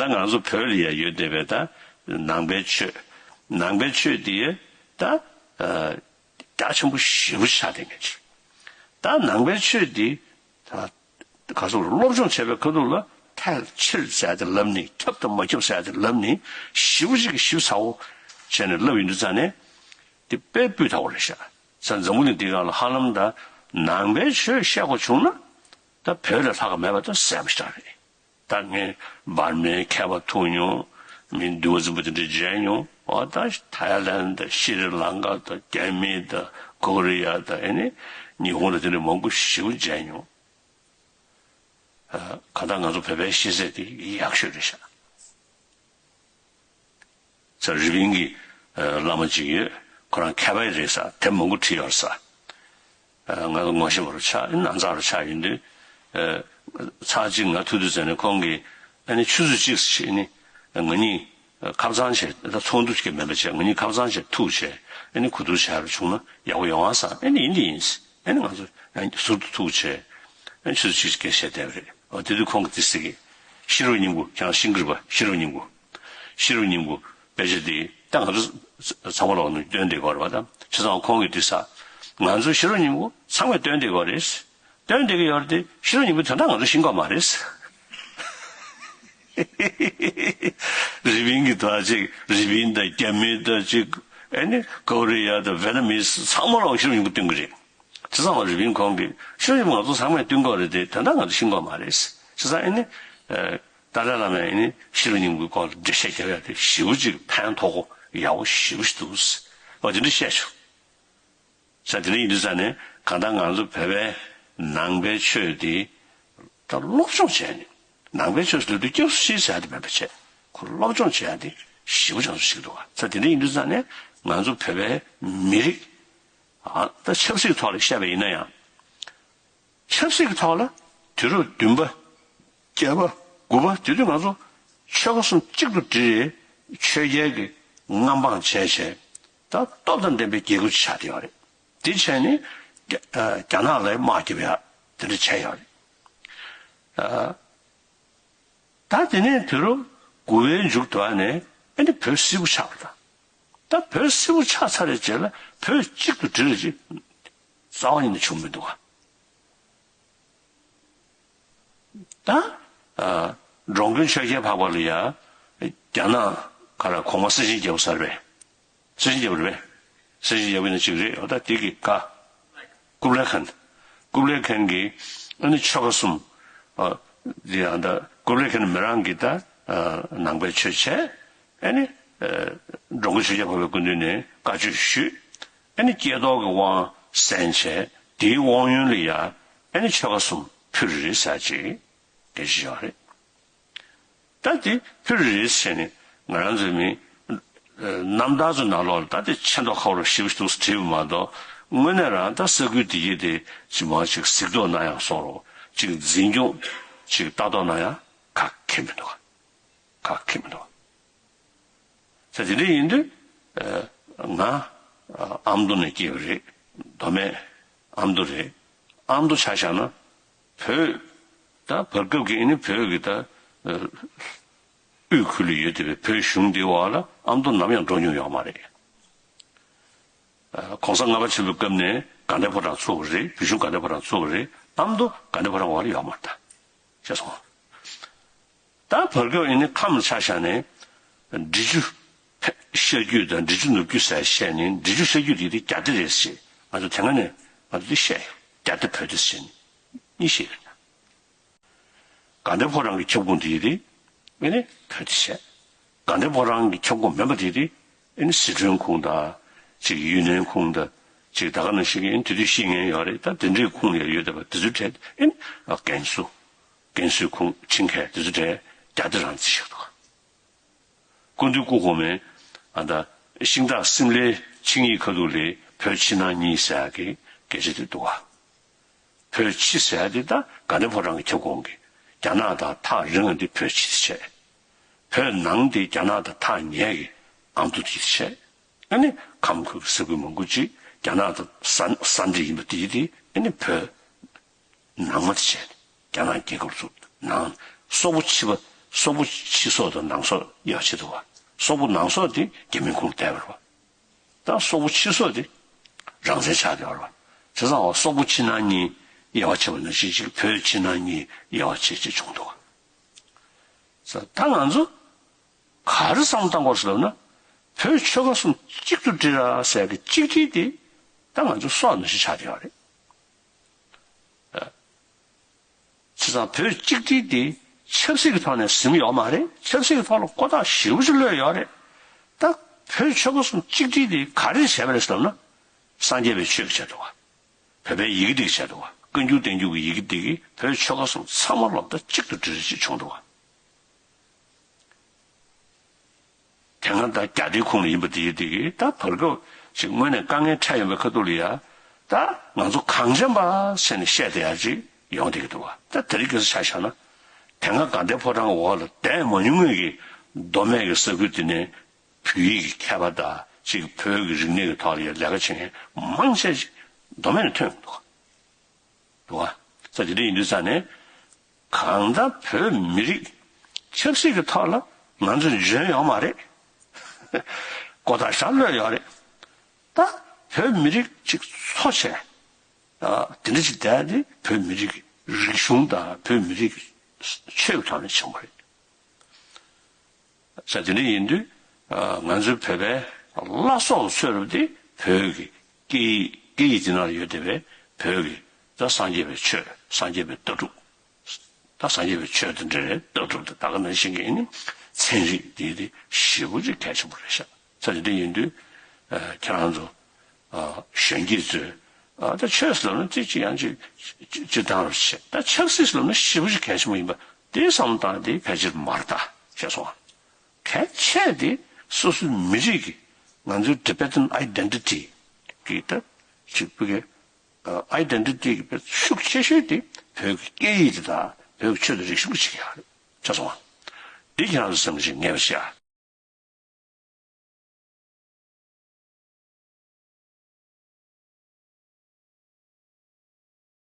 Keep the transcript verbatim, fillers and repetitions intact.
ད་ང་ཚོ་བོད་ལ་ཡ་ཡོད་བསྡད་པའི་ད་ནང་པའི་ཆོས། ནང་པའི་ཆོས་འདི་ད་རྒྱ་ཆེན་པོ་ཞེ་པོ་ཆགས་བསྡད་མཁན་ཅིག་ད་ནང་པའི་ཆོས་འདི་ད་ག་ཚོད་སློབ་སྦྱོང་བྱས་པའི་ཁ་ཐུག་ལ་ཐལ་ཆེར་ཟེར་ཏེ་ལབ་ནི། ཁྱབ་དང་མ་ཁྱབ་ཟེར་ཏེ་ལབ་ནི། ཞེ་པོ་ཅིག་གི་ཞིབ་ཚགས་པོ་བྱས་ནས་ལབ་ཡོང་དུས་ཙང་ནས་དེ་དཔེ་སྤུས་དག་པོ་རེད་ཤག་ས་འཛམ་བུ་གླིང་འདི་སྒང་ལ་ཧ་ལམ་ད་ནང་པའི་ཆོས་བཤད་དགོས་བྱུང་ན་ད་བོད་ལས་ལྷག་ག་མེད་པ་ད་གསལ་པོ་ཞེ་དྲག་རེད། ད་ངས་འབར་མའི་མཁས་པ་ཐུག་མྱོང་། མི་འདུལ་བ་འཛིན་པ་དེ་འདྲ་མཇལ་མྱོང་། འོ་ད་ཐའི་ལན་དང་ཤི་རི་ལང་ཀ་དང་རྒྱ་མི་དང་ཀོ་རི་ཡ་དང་ཨེ་ནི་ཉི་ཧོང་དང་དེ་འདྲ་མང་པོ་ཞེ་པོ་མཇལ་མྱོང་། ཨ། གང་ལྟར་ང་ཚོ་བོད་པའི་ཤེས་ཚད་དེ་ཡག་ཤོས་རེད་ཤག་ས་རི་པིན་གྱི་ཨ་བླ་མ་ཅིག་ཡོད། ཁོ་རང་མཁས་པ་རེད་ས། དེབ་མང་པོ་བྲིས་ཡོད་ས། ཨ། ང་ཚོ་ངོ་ཤེས་པ་རུ་ཆགས། ཨ་ནི་ན་ཚ་རུ་ཆགས་ཡིན་དུས། ཨ། ཚར་གཅིག་ང་ཐུག་དུས་ཙམ་ནས་ཁོང་གིས་ཨ་ནི་ཆུ་ཚོད་གཅིག་ཅིག་ནི་ང་གཉིས་ཁ་སང་བྱས། ད་ཚོགས་འདུ་ཞིག་མིན་པ་བྱས། ང་གཉིས་ཁ་སང་བྱས་ཐུག་བྱས། ཨ་ནི་གོ་བསྡུར་བྱས་རུ་བྱུང་ན་ཡག་པོ་ཡོང་ཨ་ས། ཨ་ནི་ཡིན་དེ་ཡིན། ཨ་ནི་ང་ཚོ་ཡང་ཟུར་དུ་ཐུག་བྱས། ཨ་ནི་ཆུ་ཚོད་གཅིག་ཅིག་སྐད་བཤད་བསྡད་པ་རེད། འོ་དེ་དུས་ཁོང་གིས་དེ་ཟེར་གི། ཤེས་རབ་སྙིང་པོ། ཁྱེད་རང་ཤེས་ཀྱི་རེད་པ། ཤེས་རབ་སྙིང་པོ། ཤེས་རབ་སྙིང་པོ་དཔེ་ཆ་དེ་ད་ང་ཚོ་ཚང་མ་ལོག་ནས་སྟོན་བསྡད་ཀྱི་ཡོད་རེད་པ། ད་བྱས་ཙང་ཁོང་གིས་དེ་ཟེར། ང་ཚོ་ཤེས་རབ་སྙིང་པོ་ཚང་མས་སྟོན་བསྡད་ཀྱི་ཡོད་རེད། སྟོན་བསྡད་ཀྱི་ཡོད་རེད་དེ། ཤེས་རབ་སྙིང་པོ་དོན་དག་ང་ཚོ་ཤེས་ཀྱི་ཡོད་མ་རེད། རི་པིན་གྱི་ད་ཅིག་རི་པིན་དང་རྒྱ་མི་དང་ཅིག་ཨ་ནི་ཀོ་རི་ཡ་དང་ཝེ་ཏ་ནམ་མི་ཚང་མ་ལོག་ཤེས་རབ་སྙིང་པོ་སྟོན་གྱི་རེད། དེ་ཚང་མ་རི་པིན་ཁོང་གིས་ཤེས་རབ་སྙིང་པོ་ང་ཚོ་ཚང་མས་སྟོན་གྱི་ཡོད་རེད་དེ། དོན་དག་ང་ཚོ་ཤེས་ཀྱི་ཡོད་མ་རེད། བྱས་ཙང་ཨ་ནི་ཨ་ཏཱ་ལའི་བླ་མས་ཨ་ནི་ཤེས་རབ་སྙིང་པོའི་སྐོར་ལ་འགྲེལ་བཤད་རྒྱབ་ཡ་དེ་ཞེ་པོ་ཅིག་ཕན་ཐོགས་པོ་ཡག་པོ་ཞེ་པོ་ཞིག་འདུག་འོ་དེ་འདྲ་བཤད་བྱུང་། ས་དེ་འདྲ་ཡིན་དུས་ཙང་ནས་གང་ལྟར་ང་ཚོ་བོད་པའི་ནང་པའི་ཆོས་དེ་ད་སློབ་སྦྱོང་བྱས་ནས། ནང་པའི་ཆོས་སུ་སླེབས་དུས་སྐྱབས་སུ་མཆི་ཟེར་ཡ་དེ་མེད་པ་བྱས། ཁོ་སློབ་སྦྱོང་བྱེད་ཡ་དེ་ཞེ་པོ་ཅིག་ཞིག་འདུག་ག་ས་དེ་འདྲ་ཡིན་དུས་ཙང་ནས་ང་ཚོ་བོད་པའི་མི་རིགས། ཨ། ད་ཆབ་སྲིད་ཐོག་ལ་བཤད་པ་ཡིན་ན་ཡང་། ཆབ་སྲིད་ཀྱི་ཐོག་ལ་དུས་རབས་བདུན་པ། བརྒྱད་པ། དགུ་པ་དེ་དུས་ང་ཚོ་ཆོལ་ཁ་གསུམ་གཅིག་ཏུ་སྒྲིལ་རེད། ཆོས་རྒྱལ་གྱི་མངའ་འབངས་བྱས་བྱས། ད་སྟོབས་དང་ལྡན་པའི་རྒྱལ་ཁབ་ཅིག་ཆགས་བསྡད་ཡོད་རེད། དེ་བྱས་ནས་རྒྱ་ཨ་རྒྱ་ནག་ལ་དམག་རྒྱབ་ཡ་དེ་འདྲ་བྱས་ཡོད་རེད། ཨ། ད་དེ་ནས་དུས་རབས་དགུ་པའི་མཇུག་དེ་ནས་ཨ་ནི་བོད་སིལ་བུ་ཆགས་པ་དང་། ད་བོད་སིལ་བུ་ཆགས་ཚར་བའི་རྗེས་ལ་བོད་གཅིག་ཏུ་སྒྲིལ་རེད་ཅེས་རྩ་བ་ཉིད་ནས་བྱུང་མི་འདུག་ག་ད་ཨ་འགྲོ་མགོན་ཆོས་རྒྱལ་འཕགས་པ་ལ་ཡ་རྒྱ་ནག་ག་རེ་གོང་མ་སེ་ཆེན་རྒྱལ་པོ་ཟེར་བས། སེ་ཆེན་རྒྱལ་པོ་རེད་པས། སེ་ཆེན་རྒྱལ་པོ་ཡིན་ན་གཅིག་རེད། འོ་ད་དེ་གི་ཀ་ཀུབ་ལའི་ཁན། ཀུབ་ལའི་ཁན་གྱིས་ཨ་ནི་ཆོལ་ཁ་གསུམ། ཨ། དེ་ཡང་ད་ཀུབ་ལའི་ཁན་མི་རང་གིས་ད་ཨ་ནང་པའི་ཆོས་བྱས། ཨ་ནི་ཨ་འགྲོ་མགོན་ཆོས་རྒྱལ་འཕགས་པའི་སྐུ་མདུན་ནས་བཀའ་ཆོས་ཞུས། ཨ་ནི་ཀྱེ་རྡོར་གྱི་དབང་གསན་བྱས། དེའི་དབང་ཡོན་ལ་ཡ་ཨ་ནི་ཆོལ་ཁ་གསུམ་ཕུལ་རེད་ཟེར་ཅིག་སྐད་ཆ་ཡོད་རེད། ད་དེ་ཕུལ་རེད་ཟེར་ནས་ང་རང་ཚོའི་མི་ཨ་རྣམ་ཐར་ཚོའི་ནང་ལོགས་ལ་ད་དེ་ཆེ་མདོག་ཁ་པོ་ཞེ་པོ་ཞིག་འདུག་ཟེར་བྲིས་པ་མ་གཏོགས། དངོས་གནས་རང་ད་ས་ཁུལ་དེ་གའི་དེ་ཅིག་མ་ཅིག་གཟིགས་རྟོག་གནང་ཡག་བཟོ་འདྲ་ཅིག་འཛིན་སྐྱོང་ཅིག་ལྟ་རྟོག་གནང་ཡག་ག་གེ་མི་འདུག་ག་གེ་མི་འདུག་ས་དེ་འདྲ་ཡིན་དུས་ཨ་ང་ཨ་ཨ་མདོ་ནས་སྐྱེས་པ་རེད། མདོ་སྨད་ཨ་མདོ་རེད། ཨ་མདོ་ཆ་བཞག་ན་བོད་ད་བར་སྐབས་ཀྱི་ཨ་ནི་བོད་ཀྱི་ད་ཨ་དབུས་ཁུལ་ལ་ཡོད་བསྡད་པའི་བོད་གཞུང་འདིའི་འོག་ལ་ཨ་མདོ་ནམ་ཡང་འགྲོ་མྱོང་ཡོད་མ་རེད། ཨ་གོང་ས་ལྔ་པ་ཆེན་པོའི་སྐབས་ནས་དགའ་ལྡན་ཕོ་བྲང་ཚུགས་པ་རེད། བོད་གཞུང་དགའ་ལྡན་ཕོ་བྲང་ཚུགས་པ་རེད། ཨ་མདོ་དགའ་ལྡན་ཕོ་བྲང་འོག་ལ་ཡོད་མ་རེད་ད། ཤེས་སོང་། ད་བར་སྐབས་ཨ་ནི་ཁམས་ཆ་བཞག་ནས་འབྲི་ཆུ་ཤར་རྒྱུད་དང་འབྲི་ཆུ་ནུབ་རྒྱུད་ཟེར་བཤད་ནས། འབྲི་ཆུ་ཤར་རྒྱུད་དེ་དེ་རྒྱ་སྡེ་རེད་ཟེར། ང་ཚོ་དེ་སྔ་ནས་ང་ཚོ་དེ་བཤད་ཡོད། རྒྱ་སྡེ་བོད་སྡེ་ཟེར་ནས་གཉིས་བཤད་ཡོད། དགའ་ལྡན་ཕོ་བྲང་གི་ཁྱབ་ཁོངས་དེ་དེ་ཨ་ནི་བོད་སྡེ་བཤད། དགའ་ལྡན་ཕོ་བྲང་གི་ཁྱབ་ཁོངས་མིན་པ་དེ་དེ་ཨ་ནི་སི་ཁྲོན་ཁོངས་དང་ཅིག་ཡུན་ནན་ཁོངས་དང་ཅིག་ད་ག་ནང་བཞིན་གྱི་ཨ་ནི་དེ་དུས་ཤེས་མཁན་ཡོད་རེད། ད་དེ་འདྲའི་ཁོངས་ལ་ཡོད་བསྡད་པ་དེ་ཚོའི་གྲས་ཨ་ནི་ཀན་སུའུ། ཀན་སུའུ་ཁོངས་ཆིང་ཁའི་དེ་ཚོ་གྲས་རྒྱ་སྡེ་རང་བརྩི་བཞག་འདུག་སྐུ་མདུན་སྐུ་གོང་མས་ཨ་ད་ཤིང་སྟག་སིམ་ལའི་ཆིངས་ཡིག་ཁ་ཐུག་ལ་བོད་ཕྱི་ནང་གཉིས་ཟེར་ཡག་གི་སྐད་ཆ་དེ་འདུག་ག་བོད་ཕྱི་ཟེར་ཡག་དེ་ད་དགའ་ལྡན་ཕོ་བྲང་གི་ཁྱབ་ཁོངས་ཀྱི་རྒྱ་ནག་དང་ཐག་རིང་བ་དེ་བོད་ཕྱི་དེ་བྱས། བོད་ནང་དེ་རྒྱ་ནག་དང་ཐག་ཉེ་གི་ཨ་མདོ་དེ་བྱས། ཨ་ནི་ཁམས་ཁུལ་གྱི་ས་ཁུལ་མང་པོ་ཅིག་རྒྱ་ནག་དང་ས་ས་འདྲེས་ཡིན་པ་དེ་དེ་ཨ་ནི་བོད་ནང་མ་དེ་བྱས། རྒྱ་ནག་རྒྱལ་ཁབ་ཚོ་ནང་སོག་པོ་ཕྱི་པ་ སོག་པོ་ཕྱི་སོག་དང་ནང་སོག་དབྱེ་བ་ཕྱེ་འདུག་བ། སོག་པོ་ནང་སོག་དེ་རྒྱ་མིའི་ཁོངས་བསྡད་པ་རེད་བ། ད་སོག་པོ་ཕྱི་སོག་དེ་རང་བཙན་ཆགས་བསྡད་པ་རེད་བ། བྱས་ཙང་བ་སོག་པོ་ཕྱི་ནང་གཉིས་དབྱེ་བ་ཕྱེ་བ་ནང་བཞིན་ཅིག་བོད་ཕྱི་ནང་གཉིས་དབྱེ་བ་ཕྱེ་ཅིག་བྱུང་འདུག་བ། ད་ང་ཚོ་ག་རེ་བསམ་བློ་བཏང་དགོས་ཟེར་ལབ་ན། བོད་ཆོལ་ཁ་གསུམ་གཅིག་ཏུ་སྒྲིལ་ར་ཟེར་གི་གཅིག་སྒྲིལ་དེ་ད་ང་ཚོ་སྲོག་ནང་བཞིན་ཆགས་བསྡད་ཡོད་རེད། བྱས་ཙང་བོད་གཅིག་སྒྲིལ་དེ་ཆབ་སྲིད་ཀྱི་ཐོག་ནས་ཟིན་ཡོད་མ་རེད། ཆབ་སྲིད་ཀྱི་ཐོག་ལ་ཀོ་ཐག་ཞེ་པོ་ཅིག་གློད་ཡོད་རེད། ད་བོད་ཆོལ་ཁ་གསུམ་གཅིག་སྒྲིལ་དེ་ག་རེ་བྱས་པ་རེད་ཟེར་ལབ་ན། སངས་རྒྱས་པའི་ཆོས་ཀྱི་ཆེད་དུ་བ། བོད་པའི་ཡི་གེ་འདི་གི་ཆེད་དུ་བ། བཀའ་འགྱུར་བསྟན་འགྱུར་གྱི་ཡི་གེ་འདི་གིས་བོད་ཆོལ་ཁ་གསུམ་ཚང་མ་སློབ་གྲྭ་གཅིག་ཏུ་སྒྲིལ་རེ་ཞིག་བྱུང་འདུག་བ། དེ་སྔ་ད་རྒྱ་སྡེའི་ཁོངས་ལ་ཡིན་པ་དེ་ཡི་དེ་གི་ད་བར་སྐབས་ཤིག་དངོས་གནས་དཀའ་ངལ་འཕྲད་ཡོང་བའི་ཁ་ཐུག་ལ་ཡ། ད་ང་ཚོ་གངས་ཅན་པ་ཟེར་ནས་བཤད་བསྡད་ཡ་ཅིག་ཡོང་བསྡད་ཀྱི་འདུག་བ། ད་དེ་རིང་ཁ་སང་ཆ་བཞག་ན། དེ་སྔ་དགའ་ལྡན་ཕོ་བྲང་འོག་ལ་བསྡད་མ་མྱོང་མཁན་གྱི་མདོ་སྨད་ཀྱི་ས་ཁུལ་དེ་ནས་བོད་ཡིག་གི་མཁས་པ་དང་ཅིག་བོད་ཀྱི་རིག་གནས་ཀྱི་ཐོག་ལ་ཡ་ལས་ཀ་བྱེད་མཁན་མང་ཆེ་ཅིག་མདོ་སྨད་ནས་ཐོན་ཡོང་གི་འདུག་བ། འདུག་བ། ས་དེ་འདྲ་ཡིན་དུས་ཙང་ནས། གང་ལྟར་བོད་མི་རིགས་ཆབ་སྲིད་ཀྱི་ཐོག་ལ་ང་ཚོ་འཇོན་ཡོད་མ་རེད། ཀོ་ཐག་ཞག་གློད་ཡོད་རེད། ད་བོད་མི་རིགས་གཅིག་འཚོ་བྱས། ཨ། དེ་འདྲ་ཅིག་བསྡད་དེ་བོད་མི་རིགས་ཀྱི་རིག་གཞུང་དང་བོད་མི་རིགས་ཀྱི་ཆོས་ཀྱི་ཐོག་ནས་བྱུང་བ་རེད། ས་དེ་འདྲ་ཡིན་དུས། ང་ཚོའི་བོད་པའི་བླ་སྲོག་གི་ཚོད་རུབ་དེ་བོད་ཀྱི་སྐད་ཡིག་སྐད་ཡིག་དེ་ནང་ལ་ཡོད་བསྡད་པའི་བོད་ཀྱི་ད་སངས་རྒྱས་པའི་ཆོས། སངས་རྒྱས་པའི་ལྟ་གྲུབ། ད་སངས་རྒྱས་པའི་ཆོས་དེ་འདྲ་རེད། ལྟ་གྲུབ་དེ་ད་ག་ནང་བཞིན་གྱི་ནི་ཚན་རིག་དེ་དེ་ཞེ་པོ་ཅིག་གལ་ཆེན་པོ་རེད་ཤག་ས་དེ་འདྲ་ཡིན་དུས་ཁྱེད་རང་ཚོ། གཞོན་སྐྱེས་ཚོས། ད་ཆོས་ཟེར་ལབ་ན་ཅི་ཅི་ཡང་ཅི་ཅི་ཅི་བཏང་རུ་བྱེད། ད་ཆབ་སྲིད་ཟེར་ལབ་ན་ཞེ་པོ་ཅིག་གལ་ཆེན་པོ་ཡིན་པ་དེ་བསམ་བློ་བཏང་དེ་ཕལ་ཆེར་མ་རེད་ད་བཤད་སོང་ང་། གལ་ཆེ་དེ་སོ་སོའི་མི་རིགས་ཀྱི་ང་ཚོའི་Tibetan identity གི་ད་ཅིག་བོད་ཀྱི་identity གི་ཤུགས་ཆེ་ཤོས་དེ་བོད་ཀྱི་སྐད་ཡིག་དེ་དང་བོད་ཀྱི་ཆོས་དང་རིག་གཞུང་གི་ཆེད་ཡག་རེད་བཤད་སོང་ང་། འདི་ཁྱེད་རང་ཚོ་སེམས་ཀྱི་ངེས་པ་བྱས།